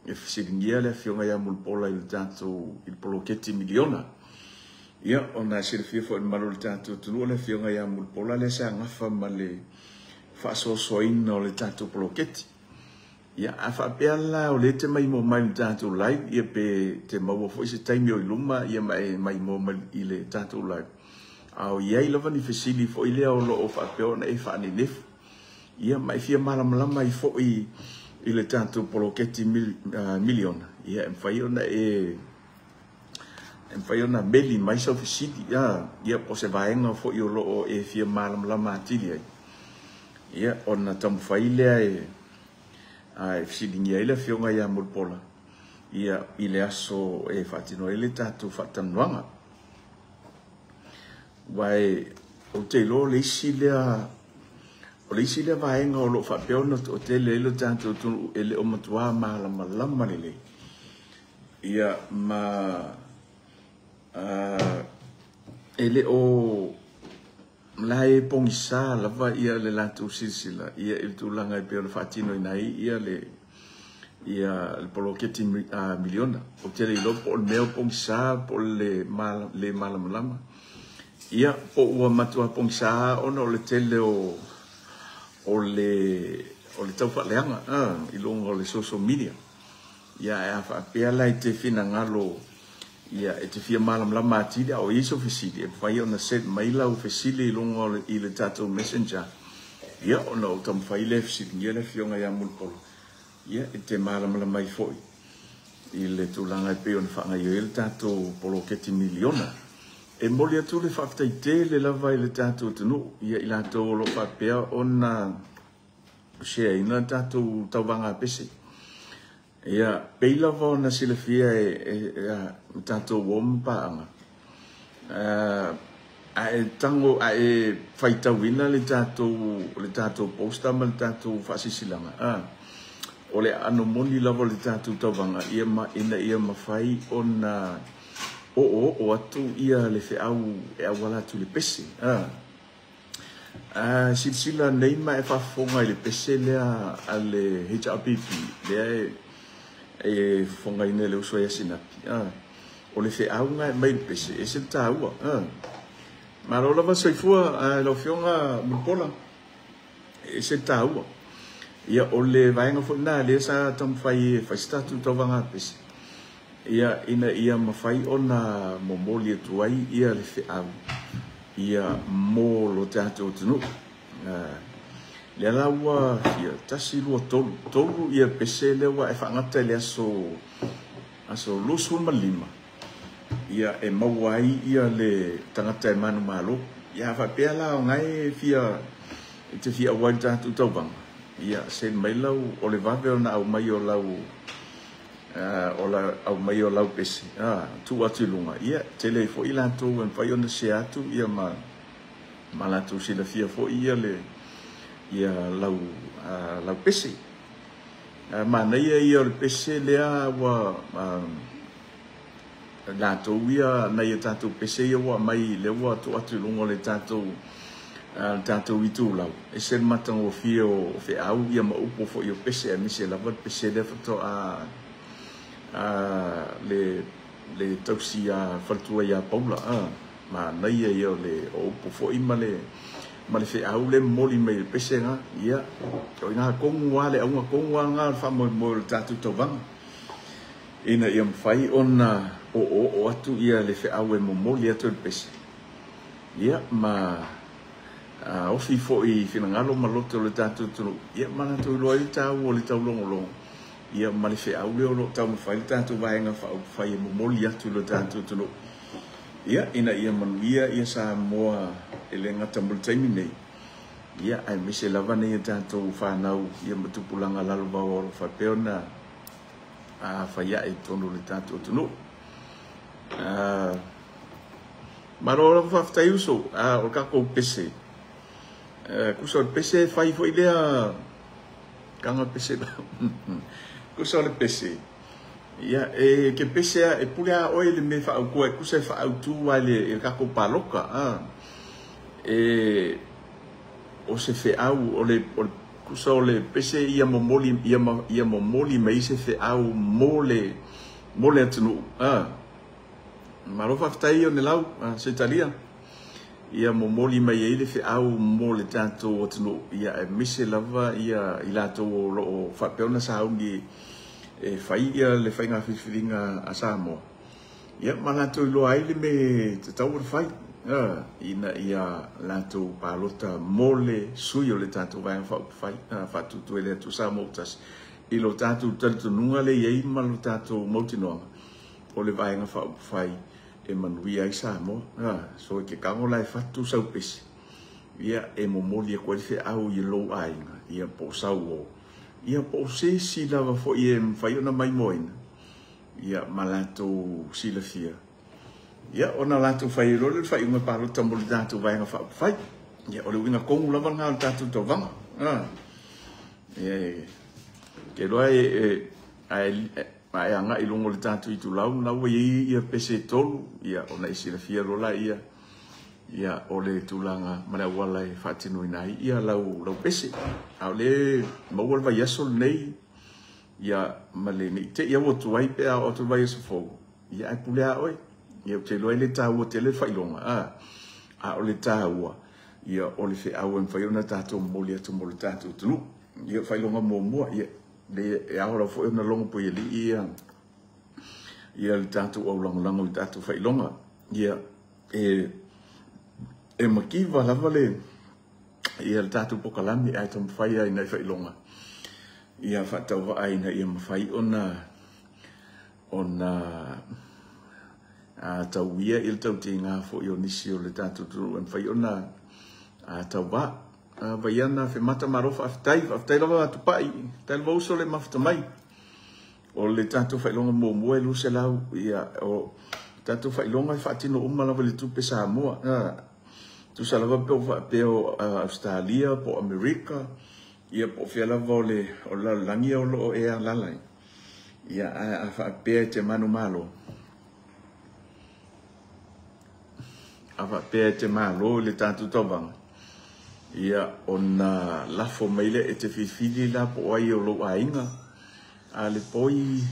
e fesiligia le afioga ia Mulipola i le tatou i le poloketi miliona. Ia ona e silafia foi e le mamalu o le tatou atunuu, le afioga ia Mulipola lea sa gafa ma le faasoasoaina o le tatou poloketi. Ia a faapea la o lea te maimoa mai i le tatou live, ia pe te maua foi se taimi o i luma, ia ma e maimoa mai i le tatou live. A o i ai lava ni fesili foi lea o lo o faapea ona e faanenefu, ia ma e fia malamalama ai foi i le tatou poloketi miliona, ia e mafai ona e e mafai ona meli mai sau fesili, ia po o se vaega foi o lo o e fia malamalama atili ai, ia ona taumafai lea e fesiligia ai le Afioga ia Mulipola ia i le aso e faatino ai le tatou faatalanoaga. Aua ou te iloa o le isi lea vaega o lo o faapea ona toatele ai le tatou atunuu e le o matua malamalama lelei, ia ma e le o la e pogisa lava ia le latou silasila ia i le tulaga e pei ona faatinoina ai ia le poloketi miliona. Ou te le iloa po o le mea o pogisa po o le le malamalama, ia po ua matua pogisa ona o le tele o le taufaaleaga i luga o le social media. Ia ae a faapea la e te finagalo ia e te fia malamalama atili a o i ai sou fesili, e mafai ona send mai lau fesili i luga o le tatou messenger, ia ona ou taumafai lea e fesiligia le Afioga ia Mulipola, ia e te malamalama ai foi i le tulaga e pei ona faagaoioi ai le tatou poloketi miliona. E momoli atu le faafetai tele lava i le tatou atunuu, ia i latou o lo o faapea ona share ina le tatou tauvaga pese. Ia, pei lava ona silafia e tatou uo ma paaga, a e faitauina le tatou poster ma le tatou faasilasilaga, o le aano moni lava o le tatou tauvaga ia ina ia mafai ona oo atu ia le feau e auala atu i le pese. Silasila nei ma e faafofoga i le pese lea a le HRPP lea e fofogaina e le uso ia Sinapi. O le feau na e aumai i le pese, e ese le taua. Malo lava soifua lau Afioga Mulipola, e ese le taua. Ia o le vaega foi lena lea sa taumafai e fai se tatou tauvaga pese, ia ina ia mafai ona momoli atu ai ia le feau ia mo lo tatou atunuu. Lea la ua fia 1, 2, 3, 3 ia pese lea ua e faagata i le aso 25, ia e maua ai ia le tagata e manumalo. Ia faapea la o ngai fia e te fia auai i le tatou tauvaga, ia send mai lau o le vave ona aumai o lau aumai o lau pese, tuu atu i luga, ia tele ai foi latou e mafai ona share atu ia ma latou silafia foi ia le ia lau pese. Manaia ia o le pese lea ua latou ia nai a tatou pese ia ua aumai lea ua tuu atu i luga o le tatou itulau, e se matagofie o feau ia ma upu foi o pese, aemaise lava le pese lea faatoa le tausi a faletua ia Paula. Manaia ia o le upu foi ma le feau le momoli mai le pese na, ia o ina tonu lava le auga tonu lava na o le faamoemoe o le tatou tauvaga, ina ia mafai ona oo atu ia le feau e momoli atu e le pese, ia ma ofi foi i finagalo ma loto o le tatou atunuu, ia ma latou iloa ai le taua o le taulogologo, ia ma le feau lea o lo o taumafai le tatou vaega faaupufai e momoli atu i le tatou atunuu, ia ina ia manuia ia Samoa e le gata mo le taimi nei, ia aemaise lava nei a tatou fanau ia ma tupulaga lalovaoa o lo o faapea ona fai ae i totonu o le tatou atunuu. Malo lava faafetai uso, o le tatou pese, kusa o le pese fai foi lea kaga pese kusa o le pese, ia e ke pese e pule a oe le mea faautua e kusa e faautu ai le tatou paloka, e o se feau o le kusa o le pese ia momoli ia momoli mai se feau mo le atunuu. Malo faafetai o ne lau Setalia, ia momoli mai ai le feau mo le tatou atunuu, ia aemaise lava ia i latou o lo o faapea ona sauni e fai ia le faiga filifiliga a Samoa, ia ma latou iloa ai le mea tatau ona fai, ina ia latou palota mo le sui o le tatou vaega faaupufai faatutu e le Atua Samoa ua tasi i lo tatou talitonuga le i ai ma lo tatou mautinoaga o le vaega faaupufai e manuia ai Samoa. So e te tago la e fatu sau pese, ia e momoli atu ai le feau i lou aiga, ia po o sau uo, ia po o se isi lava foi e mafai ona maimoaina, ia ma latou silafia. Ia ona latou fai ai loa lea o le faaiuga palota mo le tatou Vaega Faaupufai. Ia o le uiga tonu lava lena o le tatou tauvaga. Ia, te iloa e, a e agai i luga o le tatou itulau lena ua i ai ia pese e 3, ia ona e silafia loa laia, ia o le tulaga ma le auala e faatinoina ai ia lau pese. A o lea maua le vaiaso lenei, ia ma le ne i te i ua tuai pe a oo atu le vaiaso fou, ia ae pule lava oe. Ia ou te iloa e le taua tele le faailoga, a o le taua, ia o le feau e mafai ona tatou momoli atu mo le tatou atunuu. Ia faailoga muamua, ia e ao lava foi ona logo puialii ia le tatou aulagolago i le tatou faailoga. Ia e mativa lava le ia le tatou pokalame ae taumafai ai nai faailoga ia faatauvaa ina ia mafai ona tauia i le tautiga foi o nisi o le tatou atunuu e mafai ona tauvaa. Vaiana Femata, malo faafetai, faafetai lava Tupai, faafetai lava uso le mafuta mai. O le tatou faailoga muamua e 200, ia o tatou faailoga e faatino uma lava i le tupe Samoa. Tusa lava pe o faapea o Australia po o Amerika, ia po o fea lava o le lalolagi o lo o e alaala ai. Ia a faapea e te manumalo, a faapea e te malo i le tatou tauvaga, ia ona lafo mai lea e te filifili la po o ai o lou aiga. A le poi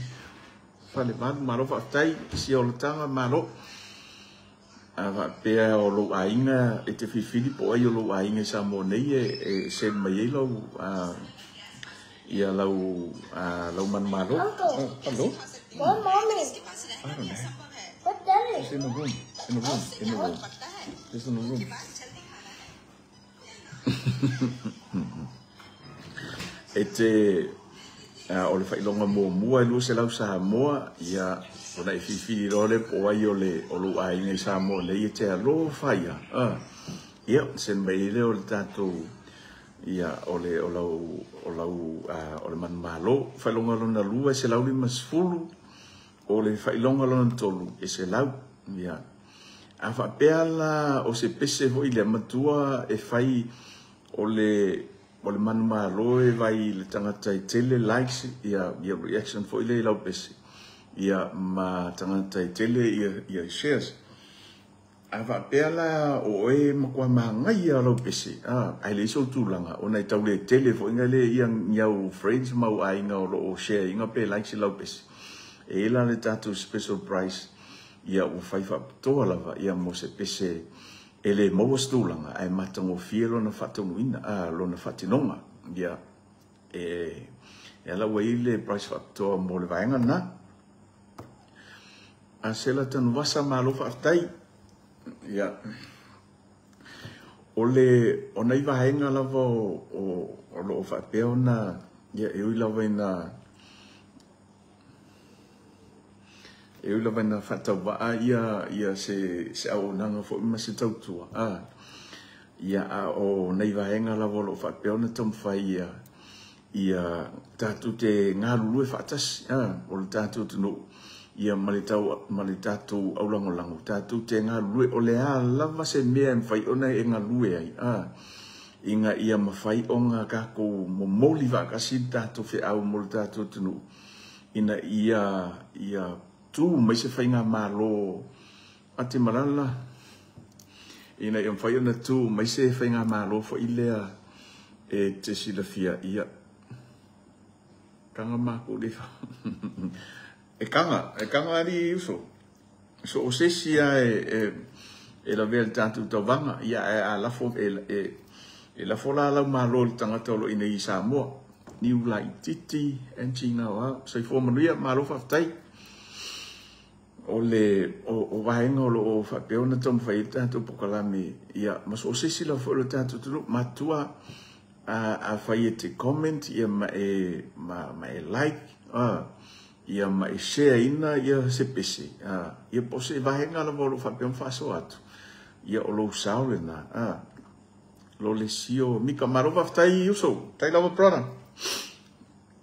falevalu, malo faafetai, sia olataga, malo. A faapea o lou aiga e te filifili po o ai o lou aiga i Samoa nei e send mai ai lau ia lau manumalo. Uncle. Hello. What, mommy? I don't know. What that It's is? in the room. In the room. In the room. It's in the room. E te o le faailoga muamua e 200 Samoa, ia ona e filifili loa le po o ai o le o lou aiga i Samoa nei e te alofa ia. Ia send mai lea o le tatou ia o le o lau o lau o le manumalo. Faailoga lona lua e 150, o le faailoga lona tolu e 100. Ia a faapea la o se pese foi lea matua e fai o le manumalo e vai le tagata e tele likes ia reaction foi lea i lau pese, ia ma tagata e tele ia shares. A faapea la o oe matua magaia lau pese, ae leai sou tulaga ona e tau le tele foi na le ia ni au friends ma au aiga o lo o share ina pe likes i lau pese. E i la le tatou special price, ia ua fai faapitoa lava ia mo se pese e le maua se tulaga ae matagofie lona faataunuuina, lona faatinoga. Ia e ala ua i le price faapitoa mo le vaega lena. A sela tanuvasa, malo faafetai. Ia o le o nai vaega lava o lo o faapea ona ia e ui lava ina faatauvaa ia se auaunaga foi ma se tautua. Ia a o nai vaega lava o lo o faapea ona taumafai ia tatou te galulue faatasi, o le tatou atunuu, ia ma le tatou aulagolago, tatou te galulue o le a lava se mea e mafai ona e galue ai, ina ia mafai ona tatou momoli faatasi le tatou feau mo le tatou atunuu, ina ia tu mai se faigamalo a te malala, ina ia mafai ona tu mai se faigamalo foi lea e te silafia. Ia kanga mākou le fa. E kanga ali uso. So o se isi a e lavea le tatou tauvaga, ia a lafo e lafo la lau malo le tagata o lo o inei i Samoa. Niu laititi, Angie ngā soifua manuia, malo faafetai. O le o vaega o lo o faapea ona taumafai ai le tatou pokalame, ia ma so o se isi lava foi o le tatou atunuu matua a fai e te comment ia ma e like. Ia ma e share ina ia se pese, ia po o se vaega lava o lo o faapea ona faasoa atu, ia o lou sao lena, lo le sio Mika, malo faafetai uso, faafetai lava brother.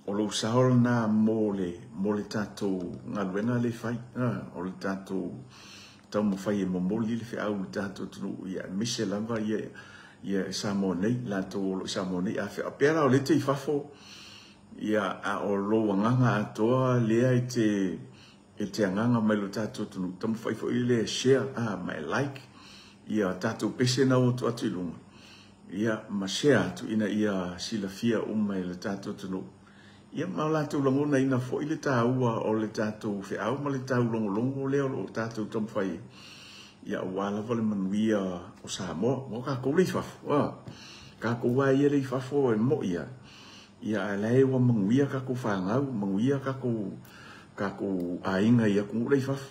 O lou sao lena mo le tatou galuega lea e fai, o le tatou taumafai e momoli le feau i le tatou atunuu, ia aemaise lava ia Samoa nei, latou o lo o i Samoa nei. A faapea la o lea e te i fafo, ia a o lou agaga atoa lea e te agaga mai lo tatou atunuu, taumafai foi lea e share ma e like ia tatou pese na ua tuu atu i luga, ia ma share atu ina ia silafia uma e le tatou atunuu, ia ma latou lagonaina foi le taua o le tatou feau ma le taulogologo lea o lo o tatou taumafai, ia aua lava le manuia o Samoa. Mo tatou le i fafo, tatou lava ia le i fafo e moi lava, ia ae la e ua manuia tatou fanau, manuia tatou aiga i atunuu le i fafo,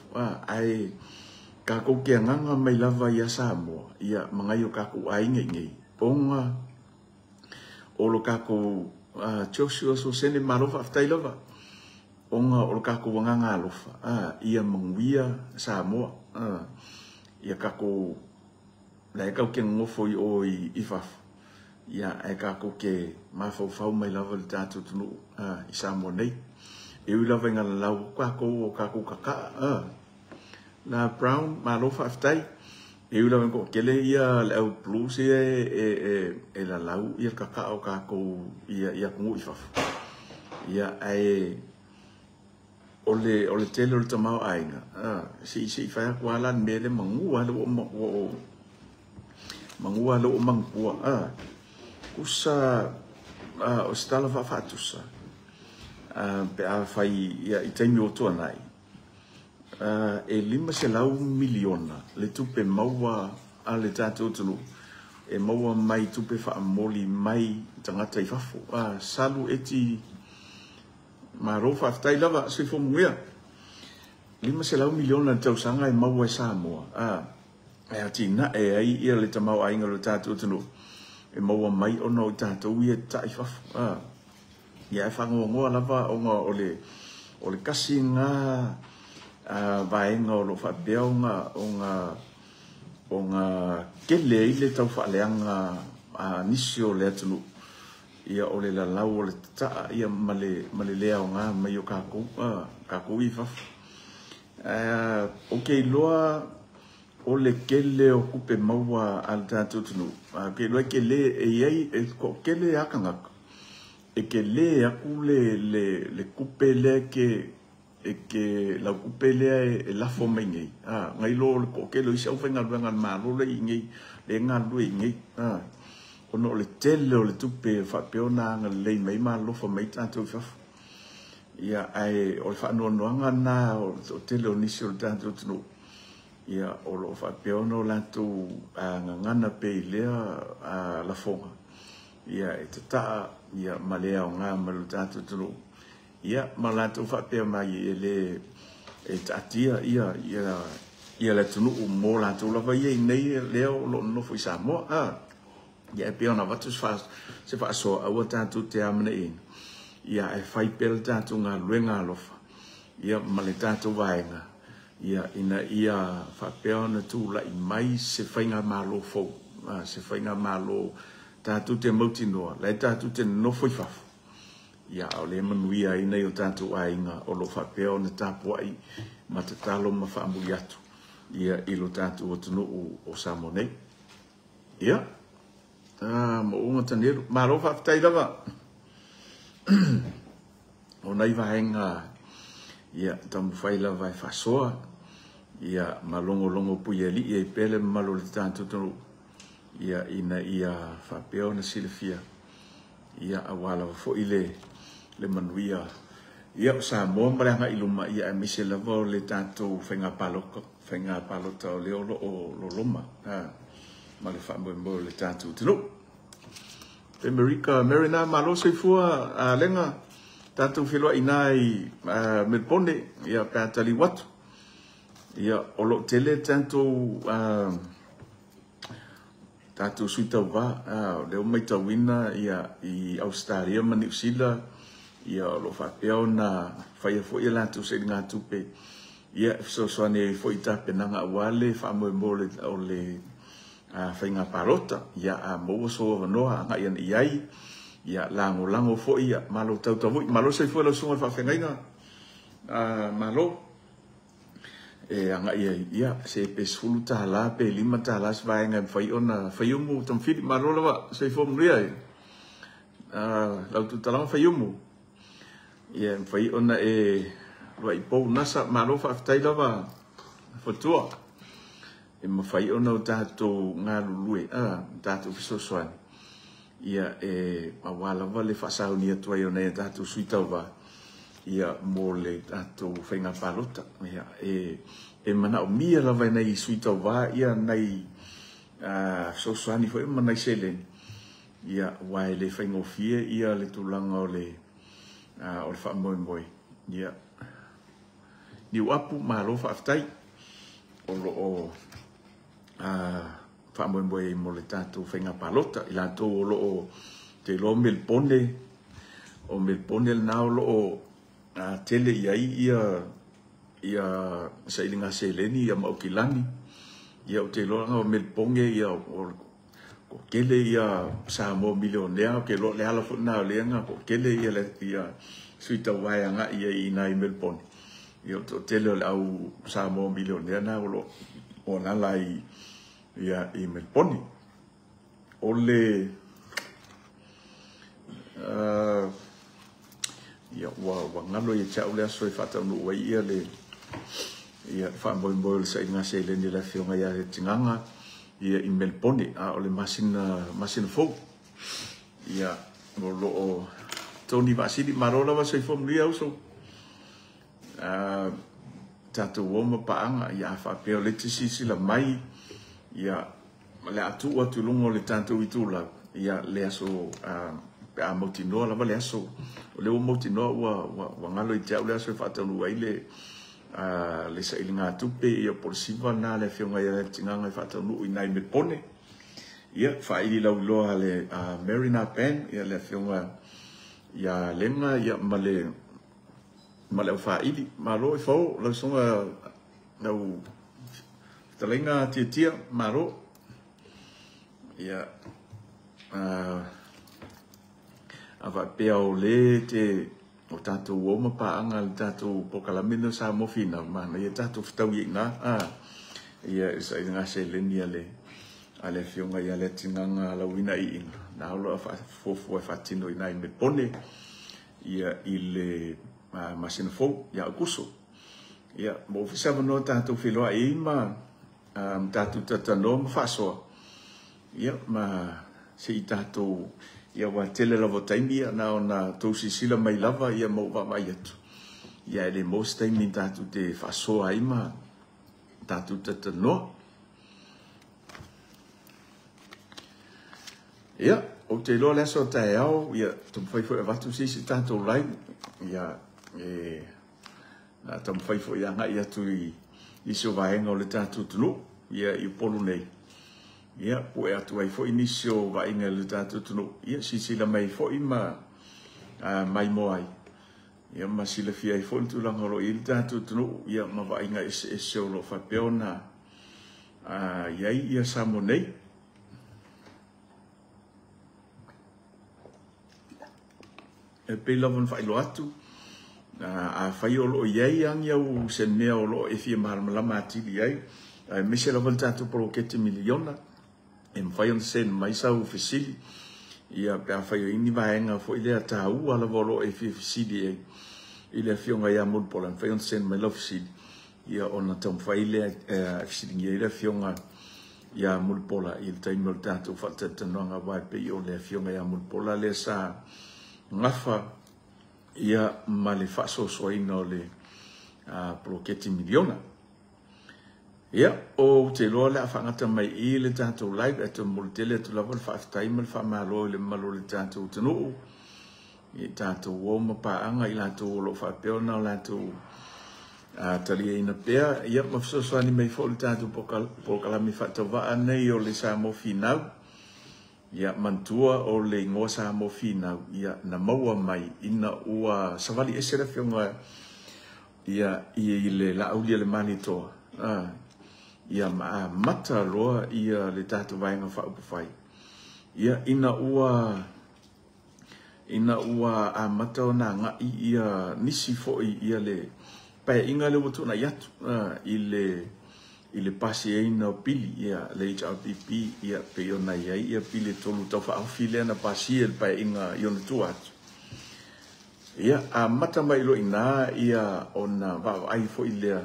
ae tatou te agaga mai lava ia Samoa, ia ma nai o tatou aiga i nei, ona o lo tatou Joshua Sosene, malo faafetai lava, ona o lo tatou agaga alofa, ia manuia Samoa, ia tatou la e tau ke nofo i o i fafo, ia ae tatou ke mafaufau mai lava le tatou atunuu i Samoa nei. E ui lava i ngā lalau tatou o tatou kaka'a, la Brown, malo faafetai. E ui lava i toatele ia le au blues ia e lalau ia kaka'a o tatou ia atunuu i fafo. Ia ae o le tele o le tamaoaiga, se i fai atu lava la le mea lea manua lea ua manua lea ua manatua. Tusa o se tala faafaatusa, pe a fai ia i taimi o tuanai, e 500 miliona le tupe maua a le tatou atunuu e maua mai tupe faamoli mai tagata i fafo. Salu eti malo faafetai lava soifua manuia. 500 miliona le tausaga e maua e Samoa, e atinae ai ia le tamaoaiga o le tatou atunuu e maua mai ona o tatou ia tatai i fafo. Ia e faanoanoa lava ona o le kasi ngā vaega o lo o faapea ona tele ai le taufaaleaga a nisi o le atunuu, ia o le lalau o le tataa ia ma le le aoga mai o tatou, tatou i fafo. Ou te iloa o le tele o tupe maua a le tatou atunuu, ou te iloa e tele e i ai e toatele lava tagata e tele atu le tupe lea e ke lau tupe lea e lafo mai nei, ngai lo le toatele o isi aufaigaluega a le Malo le i nei, le galulue i nei, ona o le tele o le tupe faapea ona agalelei mai ma alofa mai tatou i fafo. Ia ae o le faanoanoaga lena o le toatele o nisi o le tatou atunuu, ia o lo o faapea ona o latou gagana pea i lea lafoga, ia e tataa ia ma le aoga mai lo tatou atunuu, ia ma latou faapea mai e le e taatia ia le atunuu mo latou lava ia i nei lea o lo o nonofo i Samoa. Ia e pei ona avatu se faasoa aua tatou te amanaiaina, ia ae fai pea le tatou galuega alofa, ia ma le tatou vaega, ia ina ia faapea ona tulai mai se faigamalo fou, se faigamalo tatou te mautinoa, la e tatou te nonofo i fafo, ia o le manuia ai nai o tatou aiga o lo o faapea ona tapuai ma tatalo ma faamuli atu ia i lo tatou atunuu o Samoa nei. Ia, maunga tanelu, malo faafetai lava. O nai vaega ia taumafai lava e faasoa, ia ma logologo puialii ai pea le mamalu o le tatou atunuu, ia ina ia faapea ona silafia, ia aua lava foi le manuia ia o Samoa ma le agai i luma, ia aemaise lava o le tatou faiga palota o lea o lo o loloma, ma le faamoemoe o le tatou atunuu. Amerika, Marina, malo soifua, lega, tatou feloai ina i Melbourne, ia pe a taliu atu. Ia o lo o tele tatou tatou sui tauva, o lea ua matauina ia i Australia ma Niu Sila, Ia o lo o faapea ona faia foi a latou sailigatupe ia e fesoasoani ai foi i tapenaga aua le faamoemoe o le faiga palota. Ia a maua sou avanoa agai ane i ai, ia lagolago foi, ia malo tautavui, malo soifua lau susuga i le faafeagaiga, malo e agai ai, ia se pe $10 pe $5 se vaega e mafai ona Faiumu Tomafili, malo lava, soifua manuia e lau tutalaga Faiumu, ia e mafai ona e luai pou nasa, malo faafetai lava Fatua, e mafai ona o tatou galulue, tatou fesoasoani, ia e aua lava le faasauni atu ai o nai a tatou sui tauva, ia mo le tatou faiga palota. Ia e manaomia lava e nai sui tauva ia nai fesoasoani foi ma nai seleni, ia aua e le faigofie ia le tulaga o le faamoemoe. Ia Niuapu, malo faafetai o lo o faamoemoe ai mo le tatou faiga palota. I latou o lo o te iloa Melipone, o Melipone lena o lo o tele i ai ia sailiga seleni ia ma Aukilani. Ia o te iloa o Melipone ia o tele ia Samoa milionea, o te iloa le ala foi lena o lea na toatele ia sui tauva e agai ai i nai Melipone. Ia o toatele o le au Samoa milionea na o lo o alaala i ia i Melipone. O le ia ua ngalo ia te au le aso e faataunuu ai ia le ia faamoemoe o le sailiga seleni le afioga ia Letigaga ia i Melipone, a o le masina fou. Ia o lo o Tony Vaasili, malo lava soifua manuia uso. Tatou o ma paaga, ia a faapea o le te silasila mai, ia ma le atu atu i luga o le tatou itula, ia le aso pe a mautinoa lava le aso, o lea ua mautinoa ua ngalo i te au le aso e faataunuu ai le sailigatupe, ia po o le 9 lena le afioga ia Letigaga e faataunuu i nai Melipone. Ia faaili lauiloa le Marina Band, ia le afioga ia Lega, ia ma le au faaili. Malo e fao lau susuga lau fetalaiga Tiatia, malo. Ia a faapea o le te o tatou o ma paaga le tatou polokalame o Samoa Finau, manaia tatou fetaui ai i ina, ia e sailiga seleni a le afioga ia Letigaga Lauina Iiga, na o lo o faafuafua e faatino i nai Melipone, ia i le masina fou ia Aukuso. Ia mo ofisa avanoa tatou feiloai ai ma tatou talanoa ma faasoa, ia ma se i tatou ia ua tele lava o taimi ia na ona tou silasila mai lava ia ma ou vaavaai atu. Ia e le maua se taimi tatou te faasoa ai ma tatou talanoa. Ia, ou te iloa le aso o taeao, ia taumafai foi e avatu se isi tatou live, ia e taumafai foi e agai atu i nisi o vaega o le tatou atunuu, ia i Upolu nei. Ia, pue atu ai foi nisi o vaaiga i le tatou atunuu, ia silasila mai foi ma maimoa ai. Ia ma silafia ai foi le tulaga o lo o i ai le tatou atunuu, ia ma vaaiga eseese o lo o faapea ona i ai ia Samoa nei. E pei lava ona faailoa atu, afai o lo o i ai agi au se mea o lo o e fia malamalama atili ai, aemaise lava le tatou poloketi miliona, e mafai ona send mai sau fesili, ia pe afai o i ai ni vaega foi lea taua lava o lo o e fia fesili ai i le afioga ia Mulipola, e mafai ona send mai lau fesili, ia ona taumafai lea e fesiligia ai le afioga ia Mulipola i le taimi o le tatou faatalatalanoaga, aua e pei o le afioga ia Mulipola lea sa gafa ia ma le faasoasoaina o le poloketi miliona. Ia, ou te iloa le a faagata mai i le tatou live, e te momoli tele atu lava le faafetai ma le faamalo i le mamalu o le tatou atunuu, i tatou o ma paaga i latou o lo o faapea ona o latou taliaina pea, ia ma fesoasoani mai foi le tatou polokalame faatauvaa nei o le Samoa Finau. Ia manatua o le igoa Samoa Finau, ia na maua mai ina ua savali ese le afioga ia i le Laauli a le Malietoa. Ia ma amata loa ia le tatou Vaega Faaupufai. Ia ina ua amata ona agai ia nisi foi ia le paeaiga lea ua tuanai atu i le pasiaina o pili, ia le HRPP, ia pei ona i ai ia pili e 3 taufaaofi lea na pasia i le paeaiga i ona tua atu. Ia amata mai loa i ina ia ona vaavaai foi lea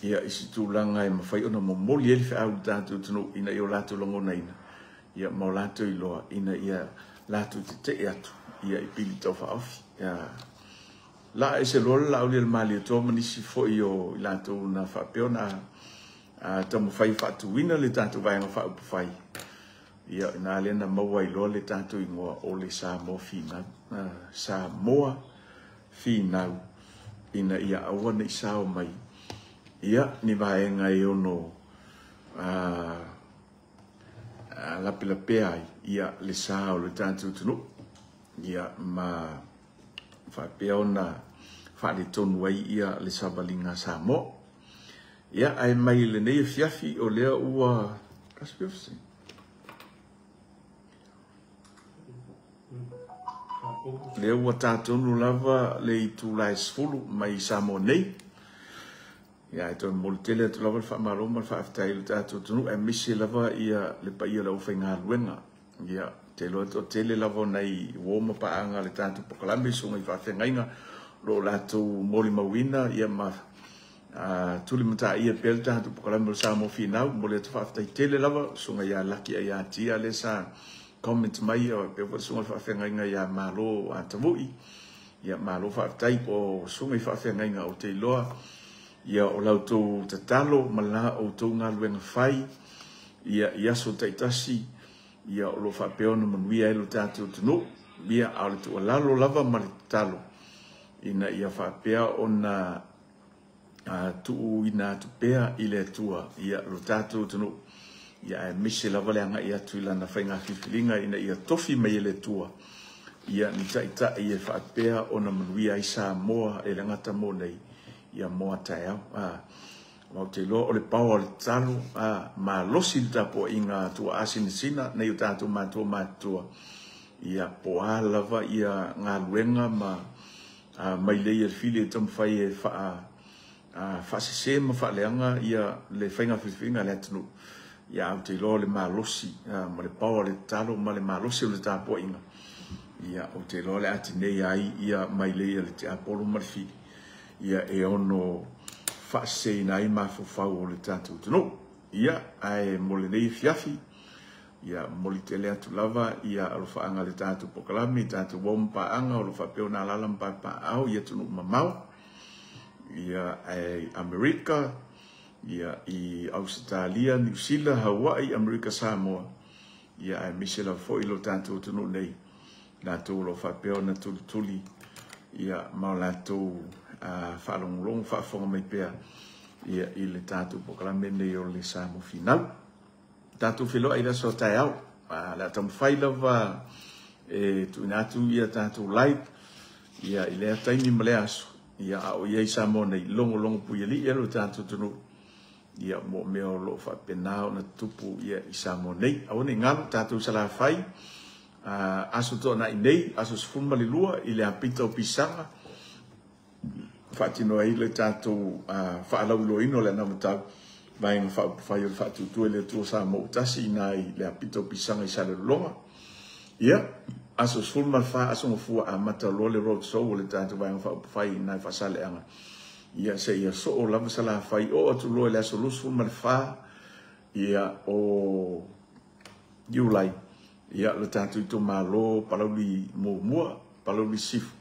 ia i se tulaga e mafai ona momoli ai le feau i le tatou atunuu ina ia o latou lagonaina, ia ma o latou iloa ina ia latou tetee atu ia i pili taufaaofi. Ia laa ese loa le Laauli a le Malietoa ma nisi foi o i latou na faapea ona taumafai e faatuina le tatou Vaega Faaupufai. Ia ina lea na maua ai loa le tatou igoa o le Samoa Finau. Samoa Finau ina ia aua ne i sao mai ia ni vaega e ono lapelapea ai ia le sa o le tatou atunuu, ia ma faapea ona faaletonu ai ia le savaliga Samoa. Ia ae mai lenei afiafi o lea ua lea ua tatonu lava le itula e 10 mai Samoa nei. Ia e toe momoli tele atu lava le faamalo ma le faafetai i le tatou atunuu, aemaise lava ia le paia o le aufaigaluega. Ia te iloa toatele lava o nai uo ma paaga le tatou polokalame, susuga i faafeagaiga o lo o latou molimauina ia ma tulimataia pea le tatou polokalame o le Samoa Finau. Momoli atu faafetai tele lava susuga ia Laki Aiatia lea sa comment mai, pea foi susuga i le faafeagaiga ia Malo Atamui. Ia malo faafetai po o susuga i faafeagaiga o te iloa ia o la outou tatalo ma la outou galuega fai ia i aso taitasi, ia o lo o faapea ona manuia ai lo tatou atunuu. Ia a o le tuualalo lava ma le tatalo ina ia faapea ona tuuina atu pea i le Atua ia lo tatou atunuu, ia aemaise lava le agai atu i lana faiga filifiliga ina ia tofi mai e le Atua ia ni taitai e faapea ona manuia ai Samoa e le gata mo nei, ia mo a taeao. Ou te iloa o le pao o le tatalo, malosi le tapuaiga tuaa sinasina nei o tatou matua matutua, ia po a lava ia galuega ma mai lei e le fili e taumafai e faasese ma faaleaga ia le faiga filifiliga a le atunuu. Ia ou te iloa o le malosi ma le pao o le tatalo ma le malosi o le tapuaiga, ia ou te iloa o le atinei ai ia mai lei a le tiapolo ma le fili, ia e ono faaseseina ai mafaufau o le tatou atunuu. Ia ae mo lenei afiafi, ia momoli tele atu lava ia alofaaga le tatou polokalame, tatou uo ma paaga o lo o faapea ona alaala ma paepaeao i atunuu mamao, ia ae Amerika, ia i Ausetalia, Niu Sila, Hawaii, Amerika Samoa, ia aemaise lava foi lo tatou atunuu nei, latou o lo o faapea ona tulituli ia ma o latou faalogologo faafofoga mai pea ia i le tatou polokalame nei o le Samoa Finau. Tatou feiloai i le aso taeao. Le a taumafai lava e tuuina atu ia tatou live ia i lea taimi ma lea aso, ia a o i ai Samoa nei logologo puialii e lo tatou atunuu, ia mo mea o lo o faapena ona tutupu ia i Samoa nei. Aua ne i galo tatou Salafai, aso toanai nei, aso 12 i le apita o Pisaga, faatino ai le tatou faalauiloaina o le anavatau Vaega Faaupufai o le Faatuatua i le Atua Samoa ua tasi ina i le apita o Pisaga i Salelologa. Ia, aso 14 aso Gafua amata loa le road show o le tatou Vaega Faaupufai ina i Faasaleaga. Ia, se ia soo lava Salafai o atu loa i le aso 24 ia o Iulai. Ia, le tatou itumalo Palauli muamua, Palauli Sisifo.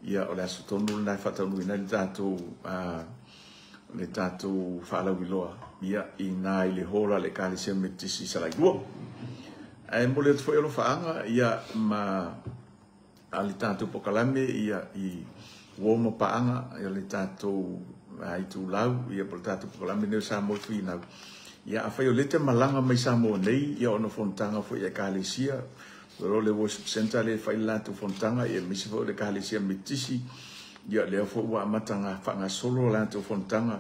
Ia, o le aso tonu lena e faataunuuina ai le tatou faalauiloa, ia, ina i le hall a le Ekalesia Metotisi i Salailua. Ae momoli atu foi alofaaga, ia, ma a le tatou polokalame, ia, i uo ma paaga, ia, le tatou itulau, ia, po le tatou polokalame nei o Samoa Finau. Ia afai o lea e te malaga mai Samoa nei, ia ona o fonotaga foi a Ekalesia, o lo le worship center lea e fai le latou fonotaga, ia aemaise foi o le Ekalesia Metotisi, ia lea foi ua amata faagasolo latou fonotaga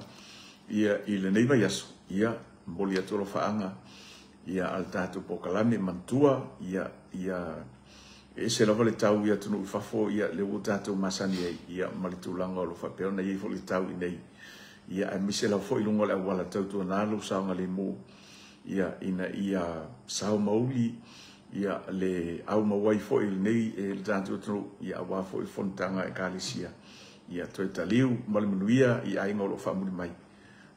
ia i lenei vaiaso, ia momoli atu alofaaga ia a le tatou polokalame manatua, ia ia e ese lava le tau i atunuu i fafo, ia lea ua tatou masani ai, ia ma le tulaga o lo o faapea ona i ai foi le tau i inei. Ia aemaise lava foi i luga o le auala tautuana lou saogalemu, ia ina ia sao ma uli ia le aumau ai foi lenei e le tatou atunuu, ia aua foi fonotaga a Ekalesia. Ia toe taliu ma le manuia i aiga o lo o faamuli mai,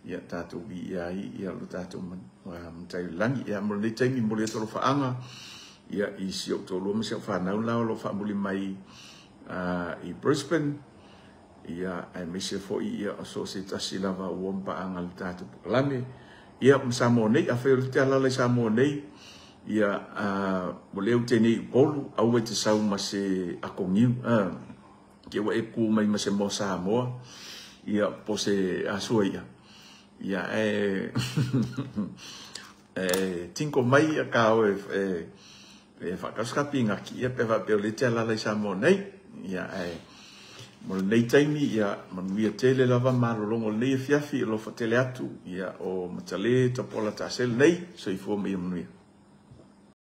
ia tatou viia ai ia lo tatou Matai i le Lagi. Ia mo lenei taimi, momoli atu alofaaga ia i si ou toalua ma si au fanau la o lo o faamuli mai i Brisbane, ia aemaise foi ia o so o se tasi lava ua ma paaga i le tatou polokalame. Ia ma Samoa nei, afai o lea e te alaala i Samoa nei, ia o lea ou te nei i Upolu, aua e te sau ma se akoniu, ke ua e ku mai ma se moa Samoa, ia po se asua ia. Ia e e tinko mai ia ka oe e e faakausi pinaki, ia pe faapea o lea e te alaala i Samoa nei. Ia ae mo lenei taimi, ia manuia tele lava malologo o lenei afiafi, alofa tele atu, ia o Matale Tapola Tasele nei, soifua ma ia manuia.